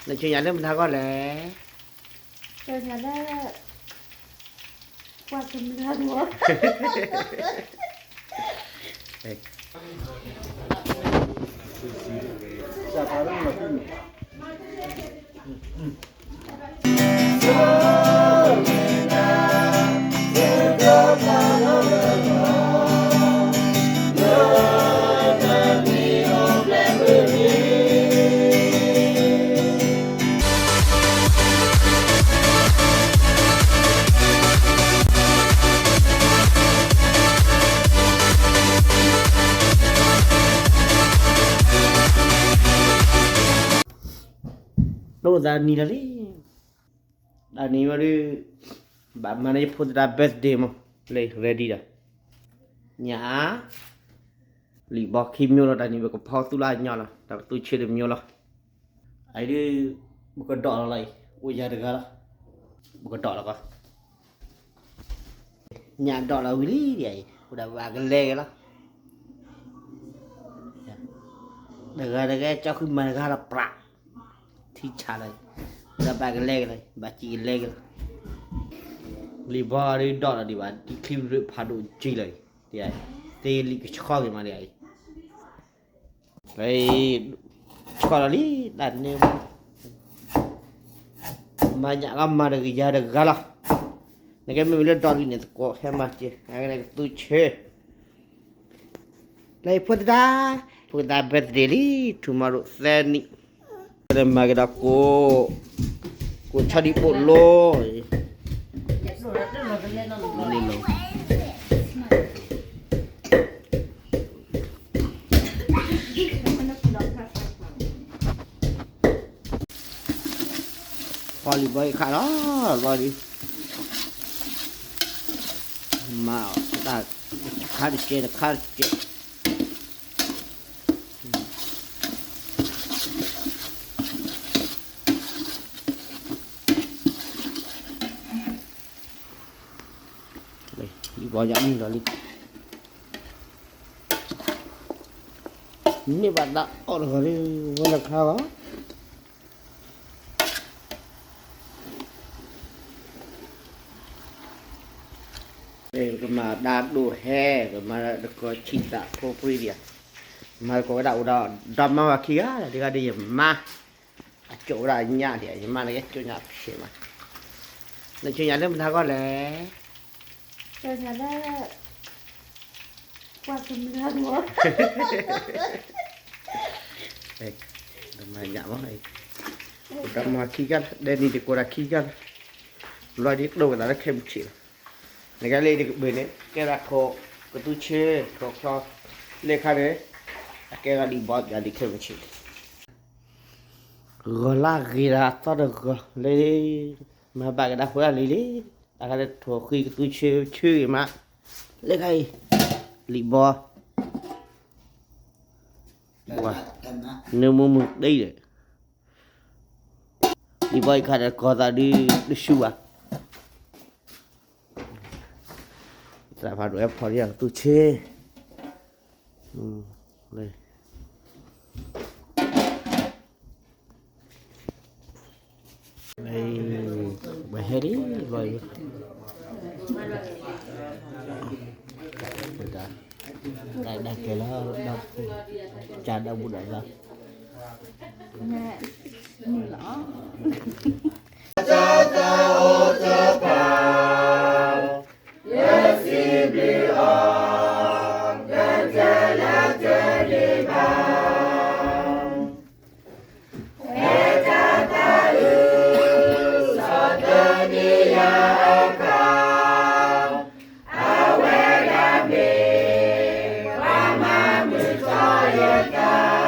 နဆူညါလၢမတၤဂီၢ်လဲၣ်. ဆူညါလၢ ပှၤကမျၢၢ်မီၤ. ဒိၣ်သးနံၤလီၤလံ. တနံၤဝဲဒုး ဘၣ်မၤန့ၢ်ယဖိသဒါ birthday မး, လၢ ready ဒီး ညၣ် လံာ်ဘီခံမျိုးလီၤ, တနံၤပကဖီသူၣ်လၢအညီလီၤ, တၢ်ကသူဆၢတမျိုးလီၤ. အအံၤဒုး ပကဒိးလီၤလီၤအံၤ, အိၣ်ယၤတဂၤလီၤ, ပကဒိးလီၤကီး. ညၣ်ဒိးလီၤဝံၤလံဒ်အံၤ, အိၣ်ဒၣ်ဘၣ်ကလဲက့ၤလီၤ. တဂၤတဂၤ ကၠီဃုမၤတဂၤလီၤပြး, ထံဆးလီၤ, အိၣ်ဒၣ်ဘၣ်ကလဲက့ၤလီၤ, ဘၣ်စံးကလဲက့ၤလီၤ. လံာ်ဘီဒုးဒိးလီၤဒံးဘၣ်, ဒ်ချံရ့ဖးဒိၣ်ကံလီၤအံၤ, သ့လံာ်ကဆှီက့ၤမးဒ်အံၤ. လၢ ဆှီလီၤလံ, တၢ်န့ၣ် မၤညၣ်ကမၤတကယၤတဂၤလီၤ. နကဲမ့ၢ်ဝံၤလၢဒိးလံန့ၣ် သကိးဟဲမၤစၢၤ, အကသူဆၢ လၢဖိသဒါ, ဖိသဒါ birthday လံ, tomorrow သၢနံၣ်, မၤကဒီးကိး, ကိးဆီဒံးပိာ်လိၤ, လံလိၤ ပီလံၤဘီအံၤခးလီၤ, ဘီလံၤ, မၤတၢ်တခါတကဲး တခါတကဲး. လံၤဘီညၣ်မုၢ်လီၤလံ, န့ၢ်ဘၣ်တၢ်အီၣ်တဂၤလံ, ဝဲလၢခါဘၣ်. ကမၤဒါဒိၣ်ဟဲ, ကမၤတကီၤဆံးသးဖိပှ့ၤဒံးဧါ, မၤတကီၤဝဲဒၣ်အိၣ်ဒီး ဒီမါဝၤခံဂၤ, တဂၤဒီးယမါ, အကၠိၣ်ဝဲဒၣ်ညၣ်ဒံး, ယမါန့ၣ်ကဲကၠိၣ်ညၣ်ဖျဲးမး, နဆူညါလၢမတၤဂီၢ်လဲၣ်. ဆူညါလၢ ပှၤကမျၢၢ်မီၤ, ဒီမါညၣ်မး, ဒီမါခံဂၤလီၤ, ဒဲနံၤတကိးဒီးခံဂၤလီၤ, ဘျီဒ်ကဒိၣ်ကသးလၢခဲမုၢ်ဆ့ၣ်လီၤ. နကဲလၢတကဘ့ၣ်န့ၣ် ကဲဒၣ်ခိးကသူဆၢ ခိးချီ လၢခါန့ၣ် အကဲဒၣ်လံာ်ဘီယၤဒ်ခဲမုၢ်ဆ့ၣ် ဂီၤလၢဂ့ၤဒီးအသီတဂီၤလၢ မၤဘၣ်ကဒါဃိဒၣ်လံလံ, တၢ်ခါလၢထိၣ်ဃံကသူဆၢဆၢဂ့ၤမး, လၢခါအံၤ လံာ်ဘီ, နမုာ်မုာ်တံၢ်ဒီး, လံာ်ဘီအံၤခါဒီးကီၤသးဒုးတဆူဘၣ်. သရၣ်ဖးဒိၣ်ဟဲဖီၣ်လံအကသူဆၢ, လၢ ဝဲဟဲဒံးဘီအံၤ, တၢ်ဒၣ်ကဲလၢ ကၢ်ဒီးဘူၣ်ဒီးဘၣ် တ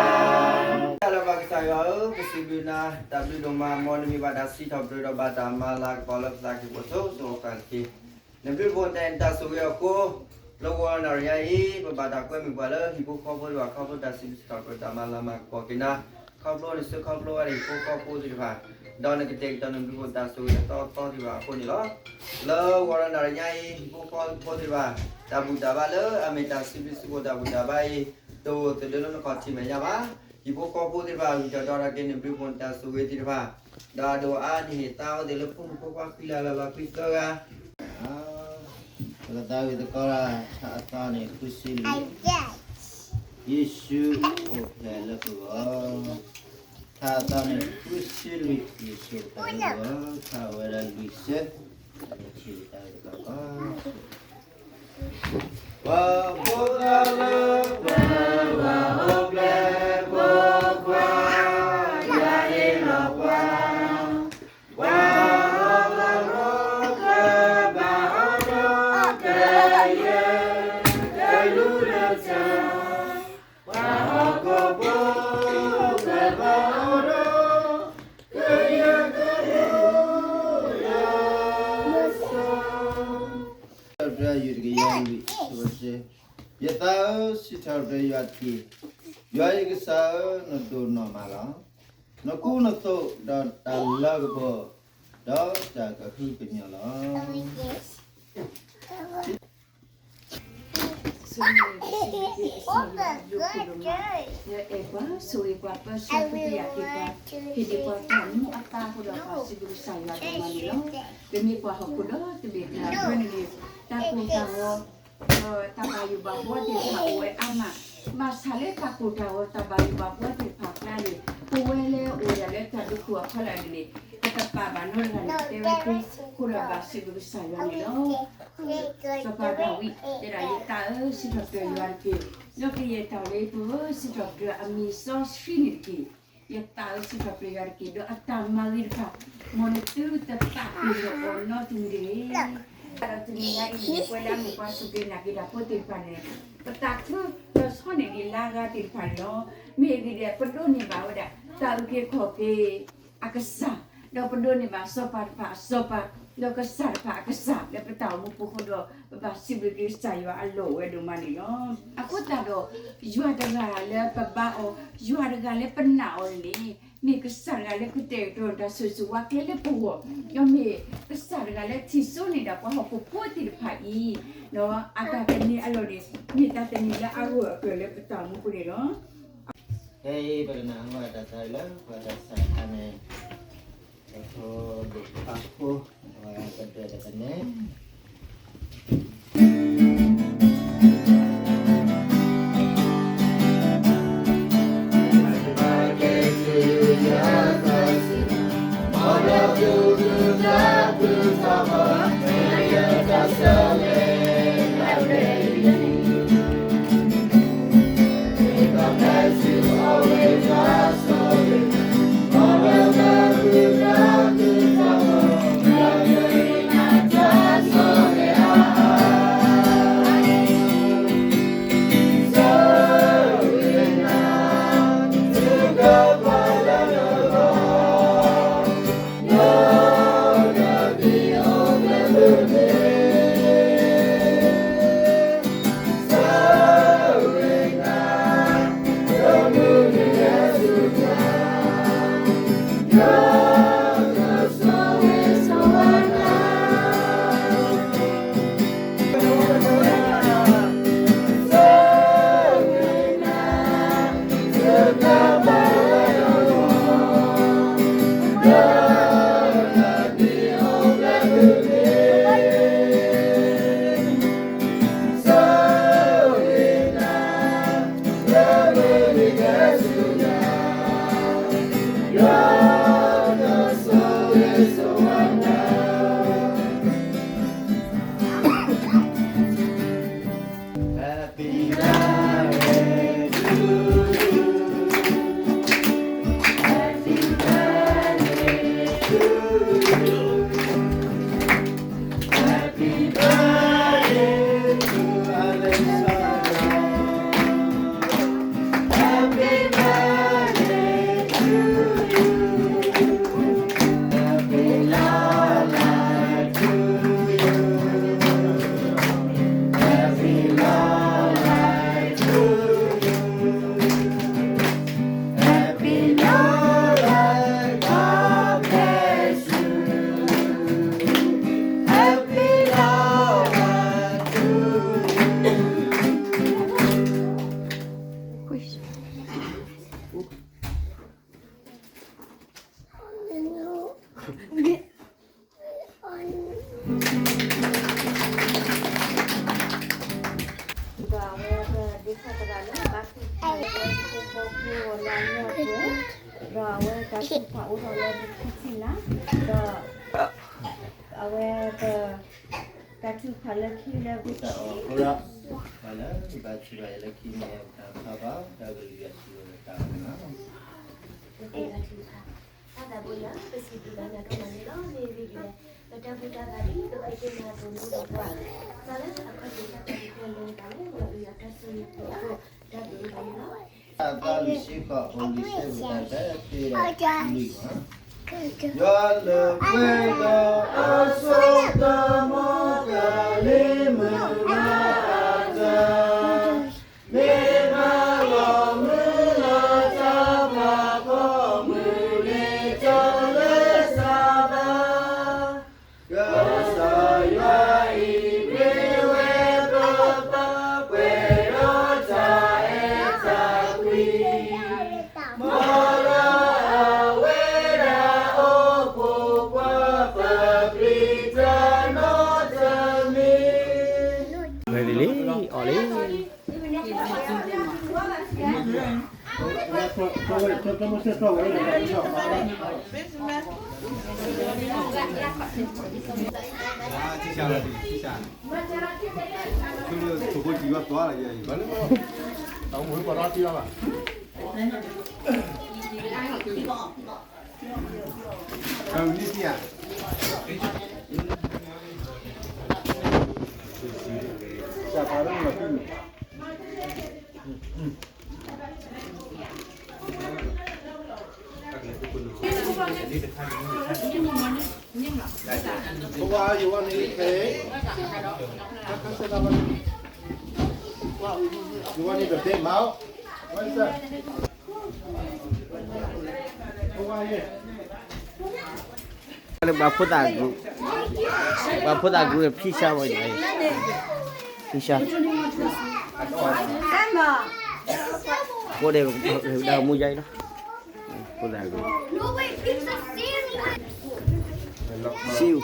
ၢ်လၢဘၣ်ကစၢ်ယွၤဧၢ, ပစံးဘျုးနၤ တၢ်ဘျုးဒိၣ်မး မ်နမံၤဘၣ်တၢ်စံးထီၣ်ပတြၢၤဒီးဘၣ်တၢ်မၤလၤကပီၤလၢပသးကံၢ်ပူၤစိၤစိၤအဃၣ်တက့ၢ်. နဘျုးနဖှိၣ်နတၢ်အဲၣ်တၢ်ဆိၣ်ဂ့ၤအဃိ, လၢဂီၤနၣ်ရံၣ်ညါအံၤ ပဘၣ်တၢ်ကွဲမုာ်ပှၤလၢဟံၣ်ဖိဃီဖိသ့ၣ်တဖၣ် ခီဖျိတၢ်စံးဘျုးစံးထီၣ်ပတြၢၤတၢ်မၤလၤမၤကပီၤက့ၤနၤ, ခီဖျိနစုခီဖျိဝဲဒၣ်ဟံၣ်ဖိဃီဖိသ့ၣ်တဖၣ်, ဒီးနကတဲာ်ကတီၤနဘျုးနဖှိၣ်တၢ်ဆိၣ်ဂ့ၤအသီသီသ့ၣ်တဖၣ်အဃိန့ၣ်လီၤ. လၢဂီၤနၣ်ရံၣ်ညါအံၤ ဟံၣ်ဖိဃီဖိသ့ၣ်တဖၣ် တၢ်ဘူၣ်တၢ်ဘါလၢအမ့ၢ်တၢ်စံးဘျုးစံးဖှိၣ်တၢ်ဘူၣ်တၢ်ဘါအံၤ တအိၣ်သဒၢလၢနခီၣ်ထံးမဲာ်ညါဘၣ်. ဟံၣ်ဖိဃီဖိသ့ၣ်တဖၣ် ဂံၢ်ထီၣ်ဒီးတၢ်က့ၤန့ၣ် ဘျုးဖှိၣ်နတၢ်ဆိၣ်ဂ့ၤသ့ၣ်တဖၣ်, ဒီးအဒိၣ်အါန့ၣ် သးအိၣ်သ့ၣ်လၢဖိမုၣ်ဖိခွါဃံလၤလီၤလီၤခွံသၢဂၤ, ပကသးဝံၣ်သကိးတၢ် ထါအသီန့ၣ် ဃုဆံလွံၢ်, ယ့ၣ်ၡူးအိၣ်ဖျဲၣ်လၢပဂီၢ်, ထါအသီန့ၣ် ဃုဆံလွံၢ် ယ့ၣ်ၡူးအိၣ်ဖျဲၣ်လၢပဂီၢ်, ထါဝဲဒၣ်လွံၢ်ဆၢ, ပကထံၣ်တၢ်ဝံၣ်သကိး ပှၤဖိသၣ်လၢပှဲၤ ပှၤအိၣ်ဖျဲၣ်ဖိခွါ, ယွၤဟ့ၣ်လီၤပှၤ, ပှၤဟီၣ်ခိၣ်ဖိကျဲဘၣ်အီၤဒီး ကယဲၢ်ကလူလၢတၢ်, ပှၤဟီၣ်ခိၣ်ဖိကျဲဘၣ်အီၤဒီး ကယဲၢ်ကလူလၢတၢ် စံးထီၣ်ပတြၢၤယွၤတက့ၢ်, ယသးဧၢ စံးထီၣ်ပတြၢၤယွၤတက့ၢ်. ယွၤယကစၢ်ဧၢ, နဒိၣ်နီၢ်မးလီၤ. နကူနသိးဒီးတၢ်လၤကပီၤ, ဒီးတၢ်ကဟုကညီၢ်လီၤ. ဆိၣ်ဂ့ၤဆိၣ်ဂ့ၤက့ၤကစၢ်ယွၤအဘျုးအဖှိၣ်ဒိၣ်မး, လၢအဲၣ်ပှၤ, ဆိၣ်ဂ့ၤပှၤ, ပၢဆှၢသုကယၤက့ၤပှၤ, ဟ့ၣ်ဒံးပှၤတၢ်မူအသးအဃိဒီး ပဘၣ်စံးဘျုးကစၢ်ယွၤဒိၣ်မးန့ၣ်လီၤ. ပမ့ၢ်ပှၤဟီၣ်ခိၣ်ဒီတဘ့ၣ်အကျါန့ၣ် တၢ်ကိၢ်တၢ်ဂီၤ ဒီးတၢ်ဘၣ်ယိၣ်ဘၣ်ဘှီသ့ၣ်တဖၣ်အိၣ်ဝဲအါမး, ဘၣ်ဆၣ်လၢတၢ်ကိၢ်တၢ်ဂီၤ တၢ်ဘၣ်ယိၣ်ဘၣ်ဘှီသ့ၣ်တဖၣ်အကျါန့ၣ် ပဝဲလၢအိၣ်ဝဲဒၣ်လၢတၢ်ဒုးခိၣ်အဖီလာ်န့ၣ်န့ၣ် ပတပာ်ဘၣ်နီတဂၤန့ၣ် တဲဝဲသု, အဃိဒီးဘၣ်စံးဘျုးကစၢ်ယွၤန့ၣ်လီၤ. စီၤပၤဒၤဝံး တဲဒၣ် ယသးဧၢ စံးထီၣ်ပတြၢၤယွၤတက့ၢ်, ဒီးကယဲၢ်တၢ်လၢပဂီၢ် စံးထီၣ်ပတြၢၤအမံၤစီဆှံန့ၣ်တက့ၢ်. ယသးဧၢ စံးထီၣ်ပတြၢၤယွၤတက့ၢ်, ဒီးအတၢ်မၤဂ့ၤတဖၣ် မ်နသုတသးပ့ၤနီၣ်အီၤနီတမံၤတဂ့ၤ. ဒီးတနံၤညါအံၤန့ၣ် ပဝဲလၢအမ့ၢ်ပှၤစူၢ်က့ၤနာ်က့ၤတၢ်ဖိသ့ၣ်တဖၣ်န့ၣ် ပသးခုလီၤဆီန့ၢ်ဒံးလၢအဂၤသ့ၣ်တဖၣ်န့ၣ်လီၤ. မ့ၢ်အဂ့ၢ်ဒ်အံၤ ပဒိးန့ၢ်ဘၣ်ဝဲဒၣ် တၢ်အုၣ်က့ၤခီၣ်က့ၤအကစၢ်, ဒီးပဒိးန့ၢ်ဘၣ်စီၤပၤတဖၣ်အစီၤပၤ, ဒီးကစၢ်တဖၣ်အကစၢ် လၢပတၢ်အိၣ်မူပူၤအဃိဒီး ပဘၣ်စံးဘျုးက့ၤကစၢ်ယွၤအလီၢ်အိၣ်ဝဲဒိၣ်မးန့ၣ်လီၤ. အဃိသတးဒီး ယွၤတဂၤလၢပဘါအီၤ, ယွၤတဂၤလၢပနာ်အီၤန့ၣ် မ့ၢ်ကစၢ်တဂၤလၢကတဲာ်ကတီၤတၢ်ဆိၣ်ဂ့ၤဆိၣ်ဝါကျဲလၢပဂီၢ်, ဒီးမ့ၢ်ကစၢ်တဂၤလၢထံၣ်စိန့ၢ်ဒၣ်ပှၤဟီၣ်ခိၣ်ဖိသ့ၣ်တဖၣ်အံၤ အတၢ်သန့ၤအလီၢ်န့ၣ် မ့ၢ်တၢ်သန့ၤလၢအဂၢၢ်အကျၢၤလၢပတၢ်အိၣ်မူပူၤန့ၣ်လီၤ. ဖဲအံၤပကနၢ်ဟူတၢ်သးလၢပှၤတၢ်ဆါခါန့ၣ် အထိၣ်ဒိၣ်ဖးဖိ အဝဲကဒွဲၣ်တကနဲၣ် ဒီးအဝဲပဒ့ခီၣ်သရၣ်လၢ ဘါထုကဖၣ်ဖိဃီဖိလၢအနီၢ်ကၠိ, ဒီးအဝဲတၢ်ထုကဖၣ်အိၣ်ထီၣ်လၢခံဆံနၤ, ဒီးအဝဲပ တၢ်ထုကဖၣ်လၢခံလၢပ တၢ်အီၣ်ဖိရၣ်, ပှၤလၢဘါထုကဖၣ်ယဲလၢခံန့ၣ် ပတၢ်ဖးဘၣ် တၢ်ကလုၢ်ယွၤထူဝဲလၢတၢ်အီၣ်လီၤ. ပသးဘိယွၤ ပစံးဘျုးဘၣ်နၤဒိၣ်မးန့ၣ်လီၤ. မ့ၢ်ဝံၤကလဲၣ် ပတၢ်ဘူၣ်တၢ်ဘါဒ်သိးပသ့ၣ်ညါအသိးန့ၣ်လီၤ. ပှၤလၢအခီၣ်ထံးတၢ်ပှၤကတၢၢ်လၢတၢ်လၢ ယွၤအတၢ်ဆိၣ်ဂ့ၤအဃိ တၢ်ဘျုးဘၣ်န့ၣ်လီၤ. တၢ်ဘါလံၤဆ့ကီး အိၣ်လံၤဆဲး ပတၢ်ဘဲသ့ၣ်လွံၢ်မး, ယွၤလၢပှဲၤဒီးအစိကမီၤ ကလံၤမုၢ်မၤအသး, မ့ၢ်မၤလီၤမုၢ်လီၤတၢ်ဖးဖီ မုၢ်လ့ၤကၠီလၢစးဘါ, ကစၢ်ယွၤအံၤ မ့ၢ်ဝဲပပၢ် ပှဲၤဒီးတၢ်အဲၣ်တၢ်ကွံ, မ်လၢအဝဲဒၣ်အိၣ်ဖှိၣ်ပှၤ ပပျံၤတၢ်နီတမံၤ, ဝဲလံ အီၣ်လံ. What is that? What is that? လၢပှၤဖိသၣ် group, ပှၤဖိသၣ် group န့ၣ် pizza ဝဲန့ၣ်, pizza, ဖိဒဲး ဒၣ်မူယါအံၤလီၤ, ဖိသၣ် group, see you.